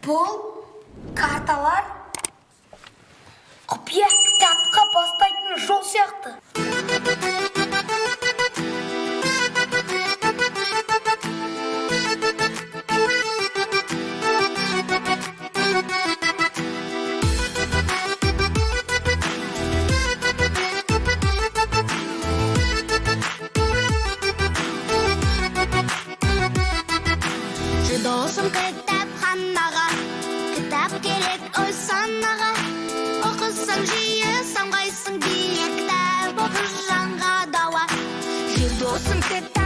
Бұл карталар құпия кітапқа бастайтын жол сияқты. Жүр, досым, кітапханаға. Кітап керек ой санаға. Оқысаң жиі, самғайсың биік. Кітап оқы, жанға дауа. Жүр, досым, кітап.